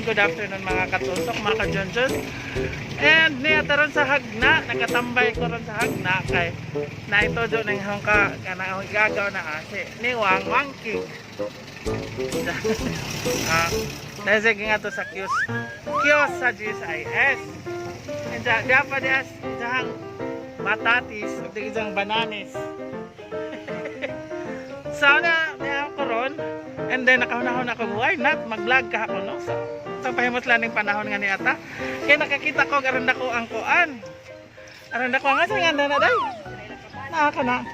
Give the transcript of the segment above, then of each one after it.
Good afternoon, mga katusok, mga kajonjon. And niya taron sa Jagna, nakatambay ko ron sa Jagna kay naito do ning hong ka kanang akong gagaw na asi ni Wang Wangking. Ah, nasa nga to sa kiosk. Kiosk sa GSIS. And diya pa diya diyang batatis, ug diyang bananis. So na niya ako ron. And then nakahunahon ako, why not mag-vlog ka ako, no? So pahimot lang ning panahon nga ni ata. Kaya nakakita ko aron dako ang kuan. Aron dako ang asa nga na day. Naa ka na.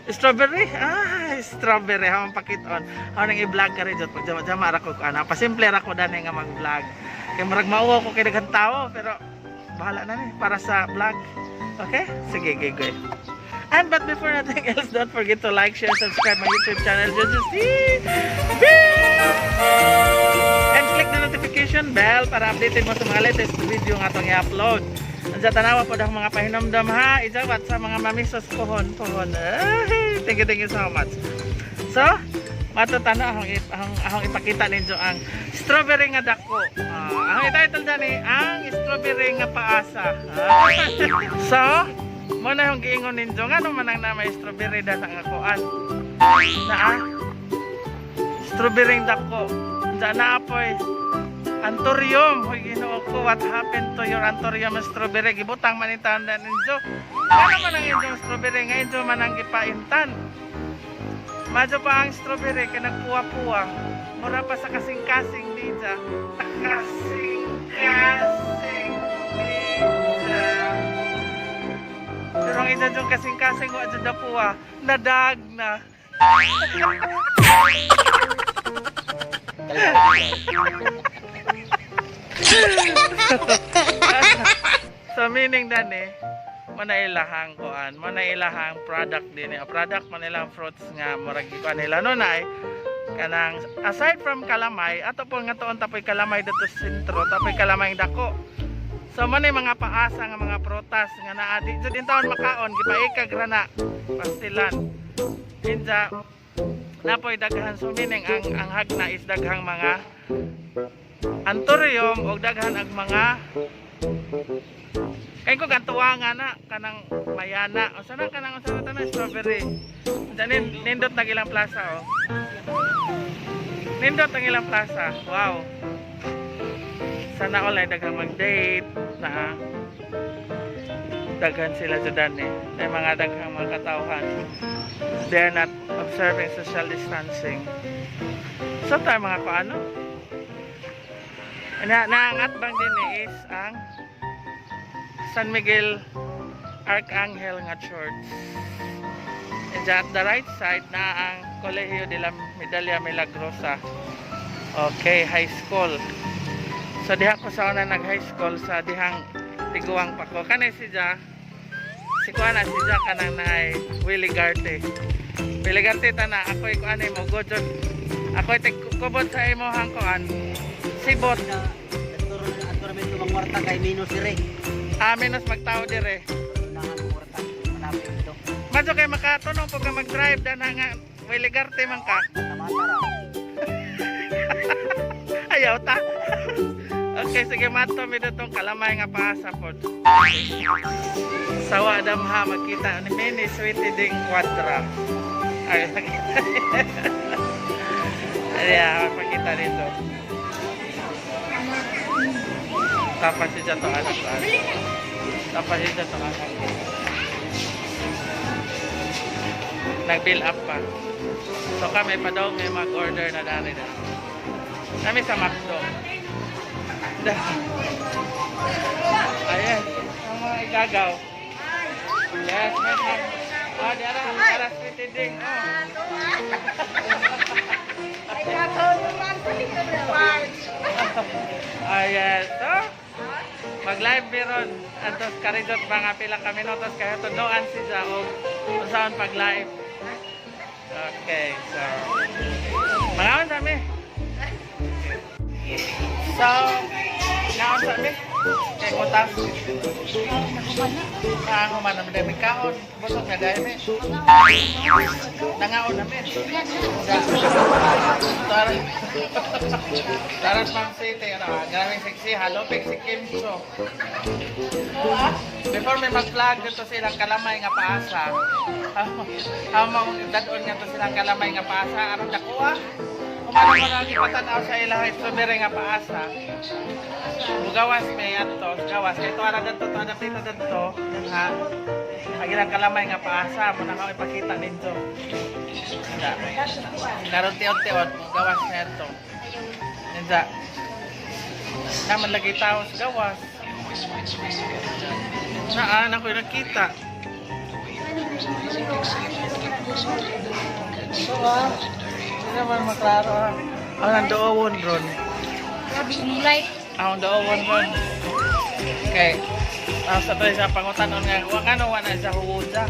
Strawberry? Ah, strawberry. Hawang pakiton. Hawang nang i-vlog ka rin dyan. Pag jama jama ra ko ana. Pasimple ra ko dani nga mag-vlog. Kaya murag mauwaw ko kay daghang tao, pero bahala na ni para sa vlog. Okay? Sige, gigoy. And but before nothing else, don't forget to like, share, subscribe my YouTube channel, Jojo TV! And click the notification bell para updated mo sa mga latest video nga atong i-upload. Andiyan tanawa po ang mga pahinomdom ha. Ijawat sa mga mamisos pohon pohon. Ay, thank you so much. So, matutano akong ipakita ninyo ang strawberry nga dako. Ah, ang i-title dani, ang strawberry nga paasa. Ah. So, mo na yung giingon ninyo ngano man ang na may strawberry da nga kuan. Na strawberry dako. Diyan na apoy. Anthurium, hoy Ginoo ko, what happened to your anthurium strawberry? Gibutang man intan na ninyo. Ano man ang inyong strawberry nga inyo man ang gipaintan? Madyo pa ang strawberry kay nagpuwa-puwa. Mura pa sa kasing-kasing dija. Kasing-kasing dija. Pero ang isa yung kasing-kasing wa jud na puwa, nadag na. So meaning dani, mo na ilahang kuan, mo na ilahang product din, eh. Product man ilang fruits nga murag gikuan nila no na kanang aside from kalamay, ato po nga tuon tapoy kalamay dito sa sentro, tapoy kalamay dako. So man mga paasa nga mga prutas nga naa di jud taon makaon, gipaikag ra na pastilan. Inja napoy daghan, so meaning ang Jagna is daghang mga anthurium og daghan ang mga kay ko gantuwa nga na kanang mayana unsa na kanang unsa na tanan strawberry. Diyan nindot na ilang plaza, oh, nindot ang ilang plaza. Wow, sana all ay daghang mag-date na daghan sila dyan eh. May mga daghang mga katauhan, they're not observing social distancing. So tayo mga paano na naangat bang din eh is ang San Miguel Archangel nga church. And at the right side na ang Colegio de la Medalla Milagrosa. Okay, high school. So diha ko sa una nag high school sa dihang tiguang pa ko. Kanay si Ja. Si kuana si Ja kanang naay Willie Garte. Willie Garte tana ako'y kuan mo go jud. Ako'y tig kubot sa imong kuan. Sibot. Ato rin mangwarta kay minus dire. Ah, minus magtao dire. Unahan mangwarta. Malapit dito. Madyo kay makatunong po ka mag-drive dana nga Willie Garte man ka. Tamata ra. Ayaw ta. Okay, sige, mato mi ditong kalamay nga paasa pod. Sawa damha magkita ni Mini Sweetie ding Quadra. Ay, ay, makita dito. Tapos siya to anak ko. Tapos siya to anak. Nag-bill up pa. So kami pa daw may mag-order na dali na. Kami sa McDo. Ayan, ang mga igagaw. Yes, may ma'am. Oh, di ara, ara sweetie ding. Oh. Ay, gagaw naman sa likod. Ayan, so mag-live meron antos karidot mga pila ka minutos kaya tunuan siya og unsaon pag-live. Okay, so mangaon sa mi. So, naon sa mi. Kay kutas. Nahuman na mi kaon. Busog na dahil mi. Nangaon na mi. Tara. Tara, Ma'am City. Ano, grabing sexy. Halopik si Kim Cho. Before may mag-vlog dito silang kalamay nga paasa. Among dadon nga to silang kalamay nga paasa aron dakuha. Kumano ko lang ipatanaw sa ilaha strawberry nga paasa. Mugawas may ato, gawas kay to ara dadto to ara dito dadto. Ha. Ang ilang kalamay nga paasa mo na ka ipakita ninyo. Karon tiod-tiod gawas na ato. Ninja. Naman lagi tao sa gawas. Saan ako nakita? So, hindi naman maklaro ah. Ang nandoon ron. Grabe yung light. Ang doon ron. Okay. Ang sa tayo sa pangutanon nga, wa ka no, wa na sa huwuda.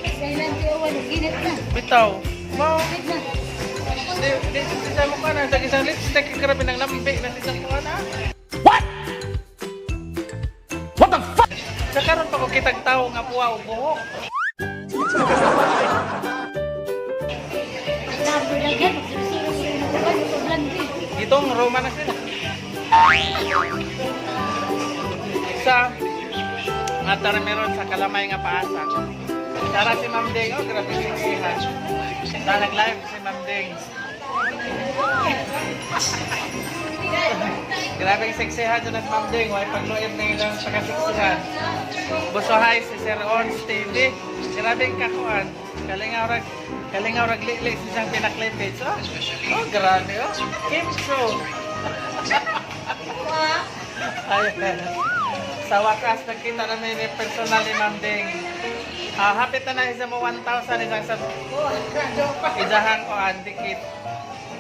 Kailan si Owen, ginit na. Bitaw. Mo, Ginit na. di, di, di sa mukha na, sa isang lipstick, grabe nang lambi na sa isang mukha na. What? What the fuck? Sa karon pa ko kitag tao nga puwa og buhok. Grabe na gan. Magsusunod. Itong Roma na sila. Sa Matar meron sa kalamay nga paasa. Tara si Ma'am Ding. Oh, grabe si ha. Sa nag-live si Ma'am Ding. Grabe yung seksihan dyan at Ma'am Ding. Huwag pagluib na ilang pagkaseksihan. Busohay si Sir Ons TV. Grabe yung kakuan. Kalingaw rag kalingaw rag lili sa siyang pinaklipage. Oh, oh grabe oh. Kim Cho. Ayan. Sa wakas, nagkita namin ni personal ni Ma'am Ding. Ah, hapit na na isa mo 1,000 isang sa isahang o dikit.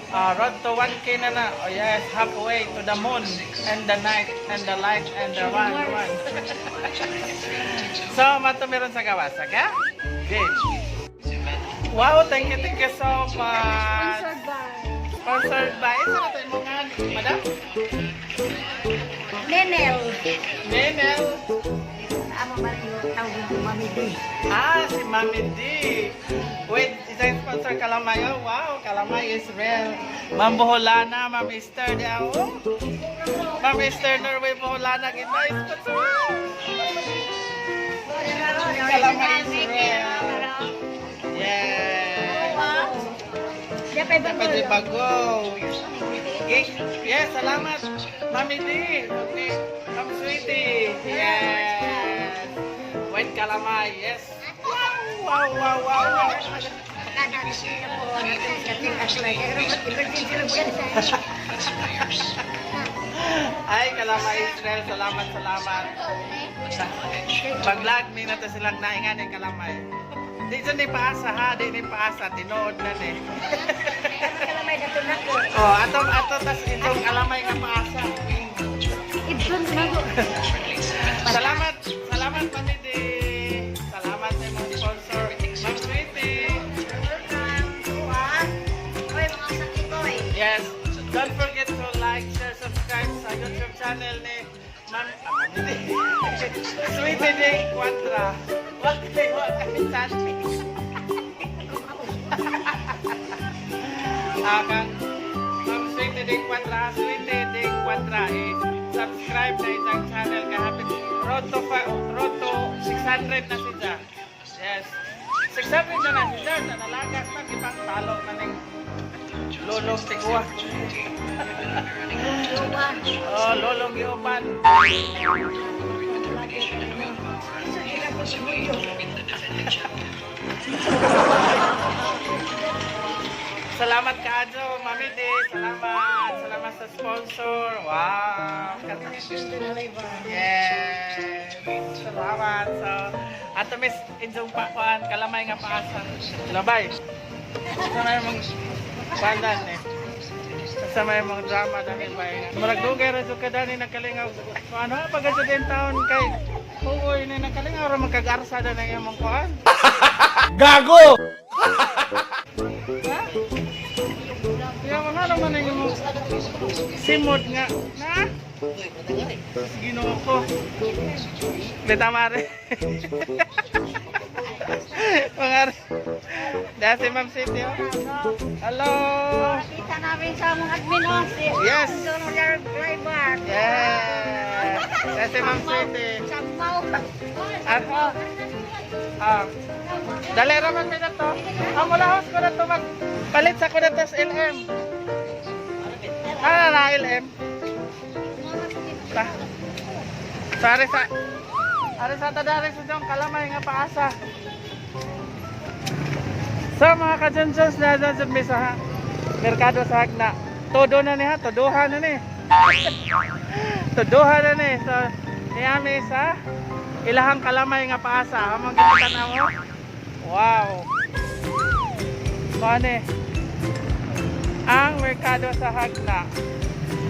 Ah, road to 1K na na. Oh yes, halfway to the moon and the night and the light and the one one. So, mato meron sa gawas, okay? Game. Wow, thank you so much. Sponsored by Sponsored by, isa na tayo mga, madam? Nenel. Nenel. Amo ba rin yung tawag ng Mami D? Ah, si Mami D. Wait, isang sponsor Kalamay. Oh, wow, Kalamay is real. Ma'am Boholana, Ma'am Esther. Di ako. Ma'am Esther Norway Boholana. Kita sponsor. Kalamay is real. Yes. Dapat Pwede bago. Yes, salamat. Mami D. Okay. Ma'am Sweetie. Yes. White kalamay. Yes. Wow. Ay, kalamay Israel. Salamat, salamat. Pag-vlog, may nato silang naingan yung kalamay. Di dyan ni paasa ha, di ni paasa, tinuod na ni. Kalamay na tunako. Oh, ato ato tas itong kalamay nga paasa. Ibon tunako. Salamat, salamat Mami D. Salamat sa imong sponsor, Ma'am Sweetie. Oy, mga sakit ko eh. Yes, don't forget to like, share, subscribe sa YouTube channel ni Ma'am ah, Mami D. Sweetie D Quantra. Wag kayo, wag kayo channel. Akang Ma'am Sweetie D Quantra, Sweetie D Quantra eh, subscribe na isang channel kahapit road to 600 na siya. Yes. 600 na na siya, sa nalagas man ibang talo na ning lolong tigwa. Oh, lolong yupan. Salamat kaadyo, Mami D. Salamat. Salamat sa sponsor. Wow. Yes. Salamat. So, ato miss injong pakuan kalamay nga paasa. Labay. Sa may mong pandan eh. Sa may mong drama dani bay. Murag dugay ra jud ka dani nagkalingaw. Ano pag jud in taon kay Uy, ni nagkalingaw ra magkag-arsa na ng imong kuan. Gago! Ha? Kaya mga ano, man ang imong simod nga na? Ginoo ko. Di tama rin. Mga dahil si Ma'am City, oh. Hello! Nakita namin sa among admin oh, si Yes. Donald driver. Yeah! Dahil si Ma'am City. Samaw. Ah, ah. Dali raman may na to. Ang mulahos ko na to mag palit sa ko na to sa LM. Ah, na LM. Ta. Sari sa Ari sa tadari sa diyong kalamay nga paasa. So mga kajonjons na dyan mi sa merkado sa Hagna. Todo na ni ha, todohan na ni. Todohan na ni. So niyami sa ilahang kalamay nga paasa. Among gitan mo. Wow. So ano eh, ang merkado sa Hagna.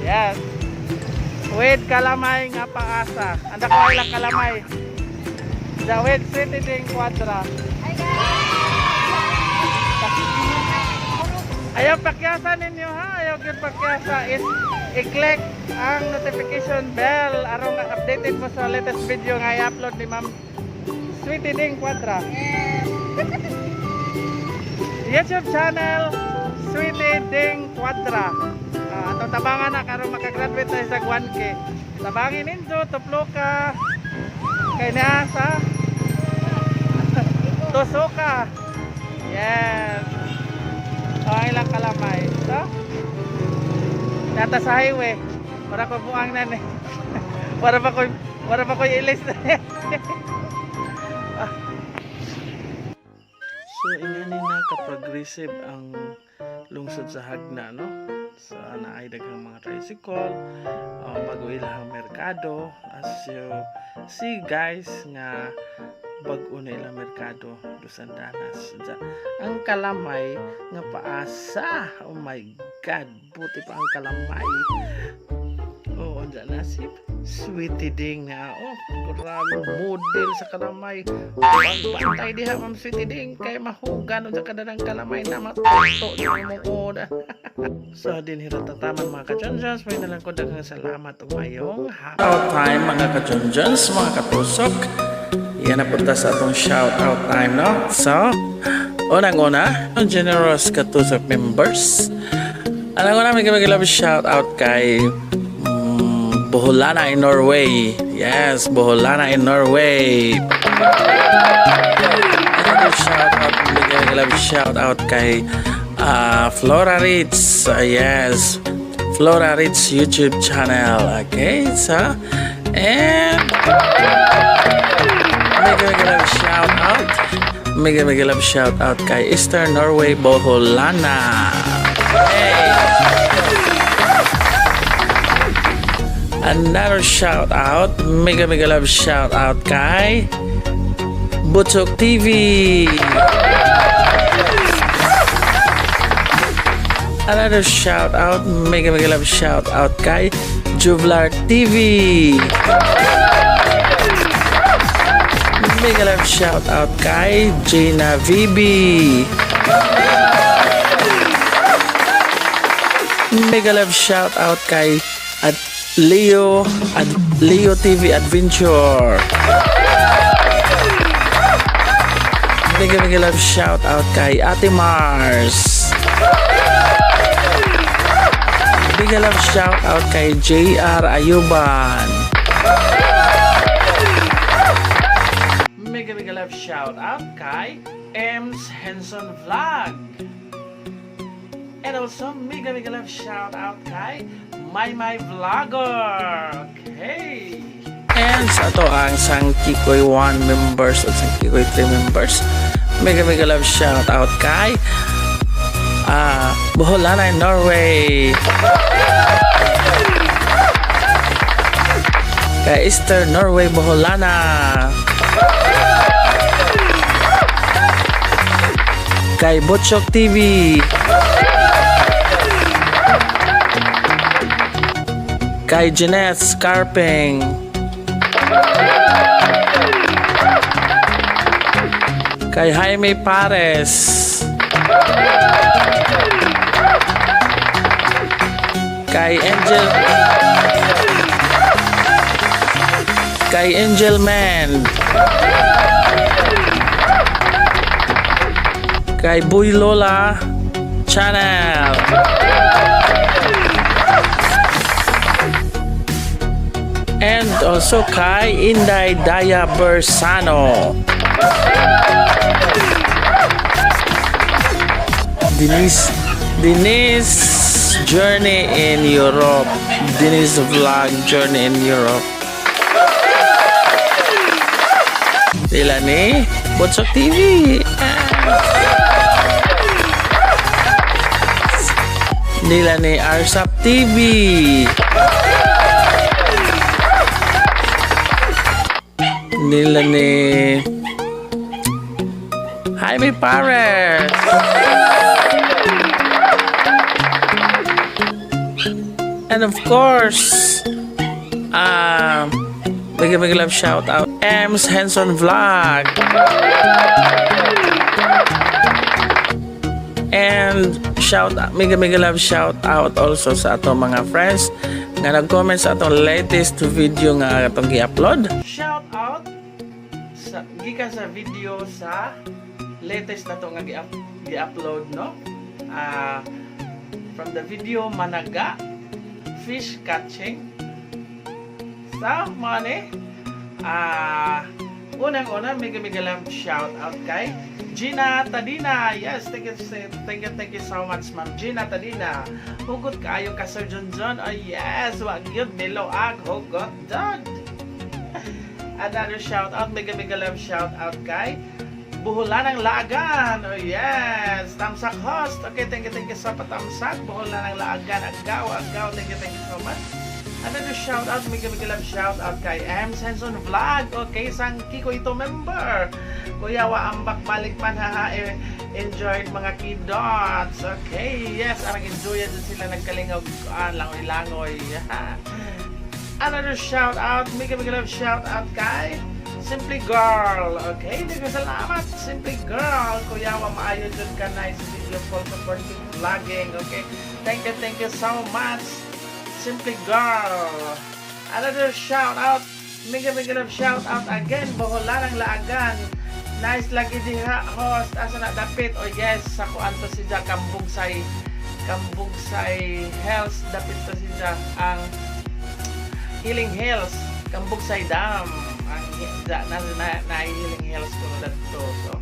Yes. With kalamay nga paasa. Anda ko ilang kalamay. The with City Ding Quadra. Ayaw pakyasa ninyo ha. Ayaw gyud pakyasa is i-click ang notification bell aron nga updated mo sa latest video nga i-upload ni Ma'am Sweetie Ding Quadra. YouTube channel Sweetie Ding Quadra. Ah, atong tabangan na karon makagraduate tayo sa 1K. Tabangin ninyo, tuplo ka. Kay naa sa Tusuka. Yes. Oh, ang ilang kalamay. So, nata sa highway. Wala ko buang na ni. Wala pa ko ilis na. So, ingani na ka-progressive ang lungsod sa Hagna, no? So, naay daghang mga tricycle, bago ilang merkado. As you see, guys, nga bag-o na ilang merkado Dusandanas. Ang kalamay nga paasa. Oh my God, buti pa ang kalamay. Oo, oh, na si Sweetie Ding na. Oh, grabe model sa kalamay. Pagbantay diha, Ma'am Sweetie Ding, kay mahugan unsa kada ng kalamay na matuto na imong oda. So, din hiratataman mga kajonjons, may nalang ko daghang salamat umayong out time mga kajonjons, mga katusok. Yan na punta sa atong shout out time, no? So, unang-una, ang generous katusok members. Unang-una, may love shout out kay Boholana in Norway. Yes, Boholana in Norway. Another shout out, mega love shout out kay Flora Ritz. Yes, Flora Ritz YouTube channel. Okay, so and mega mega love shout out. Mega mega love shout out kay Eastern Norway Boholana. Hey. Another shout out, mega mega love shout out kay Butok TV. Another shout out, mega mega love shout out kay Juvlar TV. Mega love shout out kay Gina VB. Mega love shout out kay at Leo at Leo TV Adventure. Mega mega love shout out kay Ate Mars. Mega love shout out kay JR Ayuban. Mega mega love shout out kay Ems Henson Vlog. And also, mega mega love shout out kay My My Vlogger. Okay. And sa ato ang Sangkikoy 1 members at Sangkikoy 3 members. Mega mega love shout out kay Boholana in Norway. Kay Easter Norway Boholana. Kay Butchok TV. Kay Jeanette Scarping. Kay Jaime Pares. Kay Angel Man, kay Boy Lola Channel, and also kay Inday Daya Bersano, Denise Journey in Europe, Denise Vlog Journey in Europe, sila ni Botsok TV. Ah. Nila ni Arsap TV. Nila ni Jaime Pares. And of course, big big love shout out Ems Henson Vlog. And shout mega mega love shout out also sa atong mga friends nga nag-comment sa atong latest video nga atong gi-upload. Shout out sa gikan sa video sa latest na to nga gi-upload, no? Ah, from the video Managa Fish Catching. So, mga ni, unang-una, mega mega love shout out kay Gina Tadina. Yes, thank you, thank you, thank you so much, Ma'am Gina Tadina. Hugot kaayo ka, Sir John John. Oh, yes, wag yun, niloag, hugot, dod. Another shout out, mega mega love shout out kay Buhulan ng Laagan. Oh yes, Tamsak host. Okay, thank you sa patamsak. Buhulan ng Laagan. Agaw, agaw. Thank you so much. Another shout out, mega mega love shout out kay M. Senson Vlog. Okay, sang Kiko ito member. Kuya wa ambak balik man ha. Eh, enjoyed mga kidots. Okay, yes, arang enjoy dun sila nagkalingaw, langoy-langoy. Another shout out, mega mega love shout out kay Simply Girl. Okay, hindi ko salamat. Simply Girl. Kuya, wa maayo dyan ka. Nice video for supporting vlogging. Okay, thank you so much, Simply Girl. Another shout out, mega mega love shout out again, Boholan ng Laagan. Nice lagi diha, host. Asa na dapit? Oh yes, sa kuan to si Ja, Kambugsay Hills dapit to si Ja, ang Healing Hills, Kambugsay Dam. Ang na na na, na Healing Hills kuno dadto. So,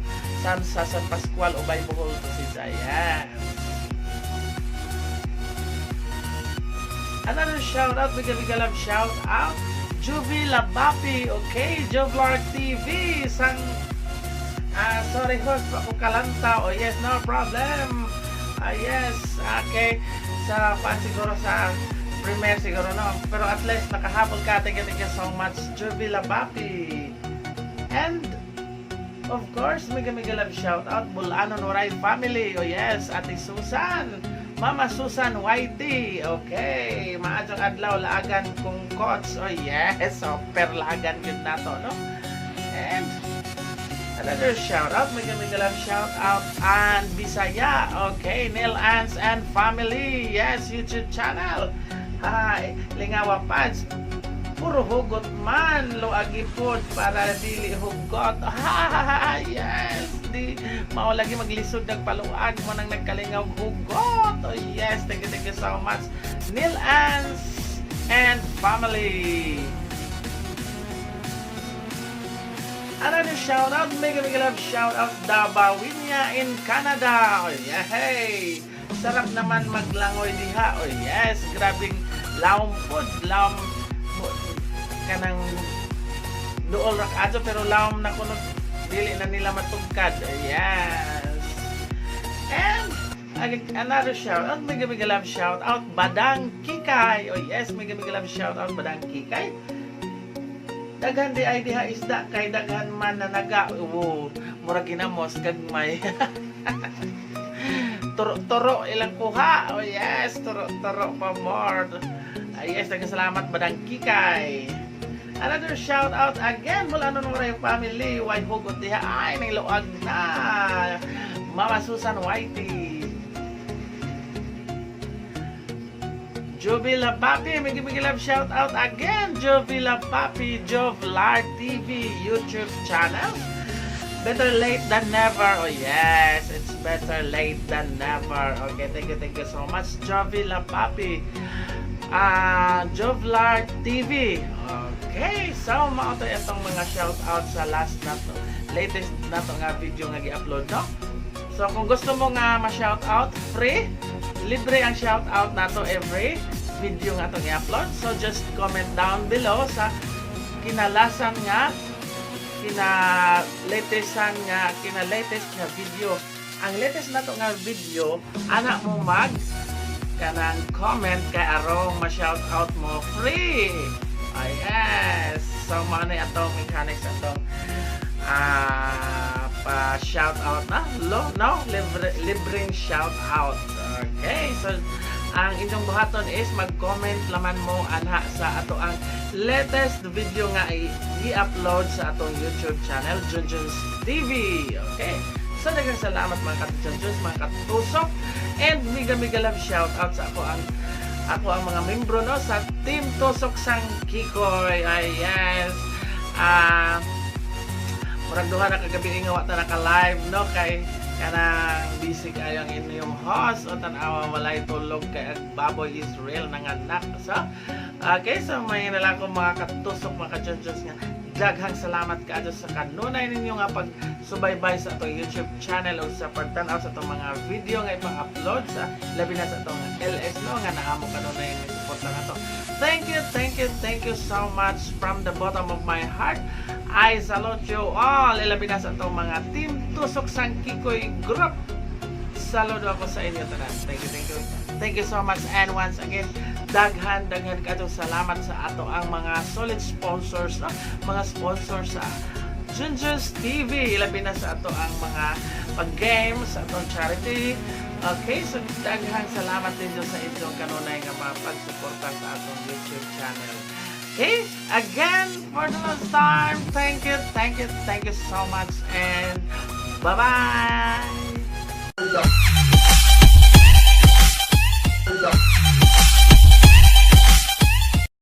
sa San Pascual, Ubay, Bohol to si Ja. Yes. Another shout out, mega mega love shout out, Juvie Labapi, okay, Jovlark TV, sang, sorry host, ako kalanta, oh yes, no problem. Ah, yes, okay, sa pa siguro sa premiere siguro, no, pero at least nakahabol ka. Thank you so much, Juvie Labapi. And, of course, mega mega love shout out, Bulano Noray family, oh yes, Ate Susan, Mama Susan YT, okay, maadjong adlaw laagan kung coach, oh yes, super laagan yun nato, no? And another shout out, mega mega love shout out, and Bisaya, okay, Neil Ans and family, yes, YouTube channel. Hi, Lingawa Pads, puro hugot man, luagi pod para dili hugot. Ha, yes, di mao lagi maglisod nagpaluag mo nang nagkalingaw hugot. Oh yes, thank you so much, Neil Ans and family. Another shout out, mega mega love shout out, Dabawinya in Canada. Oh yeah, hey. Sarap naman maglangoy diha. Oh yes, grabing lawom pod, lawom kanang duol ra kaadto pero lawom na kuno dili na nila matugkad. Oh, yes. And another shout out, mega mega love shout out, Badang Kikay. Oh yes, mega mega love shout out, Badang Kikay. Daghan di ay diha isda kay daghan man na naga. Oo, murag ginamos gagmay. Turo-turo ilang kuha. Oh yes, turo-turo pa more. Ah, yes, daghang salamat, Badang Kikay. Another shout out again mula nung family. Why hugot diha ay nang luag na. Mama Susan Whitey. Jovi Lapapi, mega mega love shout out again. Jovi Lapapi, Jovlar TV YouTube channel. Better late than never. Oh yes, it's better late than never. Okay, thank you so much, Jovi Lapapi. Ah, Jovlar TV. Okay, so mao to itong mga shout out sa last na to, latest na to nga video nga gi-upload, no? So kung gusto mo nga ma-shout out, free, libre ang shout out nato every video nga atong i-upload. So just comment down below sa kinalasan nga kina latestan nga kina latest nga video. Ang latest nato nga video, ana mo mag kanang comment kay arong ma-shout out mo free. Ay, yes. So mao na atong mechanics atong pa shout out na lo, no, libre, libreng shout out. Okay, so ang inyong buhaton is mag-comment laman mo anha sa ato ang latest video nga i-upload sa atong YouTube channel, Junjun's TV. Okay, so daghang salamat, mga katujunjuns, mga katusok, and mega mega love shout out sa ako ang mga membro, no, sa Team Tusok Sang Kikoy. Ay yes, murag duha na kagabi nga wa ta naka-live, no, kay kanang busy kayo ang inyong host o tan-awa, walay tulog kay ang baboy Israel nanganak. So okay, so may na lang ko, mga katusok, mga kachonchons, nga daghang salamat kaadto sa kanunay ninyo nga pagsubaybay sa atong YouTube channel o sa pagtan-aw sa atong mga video nga ipang-upload sa labi na sa atong LS, no, nga naamo kanunay nga suporta nato. Thank you, thank you, thank you so much from the bottom of my heart. I salute you all. Ilabi na sa atong mga Team Tusok Sang Kikoy Group. Saludo ako sa inyo tanan. Thank you, thank you. Thank you so much. And once again, daghan, daghan kaadtong salamat sa ato ang mga solid sponsors, no? Mga sponsors sa Junjun's TV. Ilabi na sa ato ang mga pag-games, sa atong charity. Okay, so daghang salamat din sa inyong kanunay nga mga pagsuporta sa atong YouTube channel. Okay, again, for the last time, thank you, thank you, thank you so much, and bye-bye!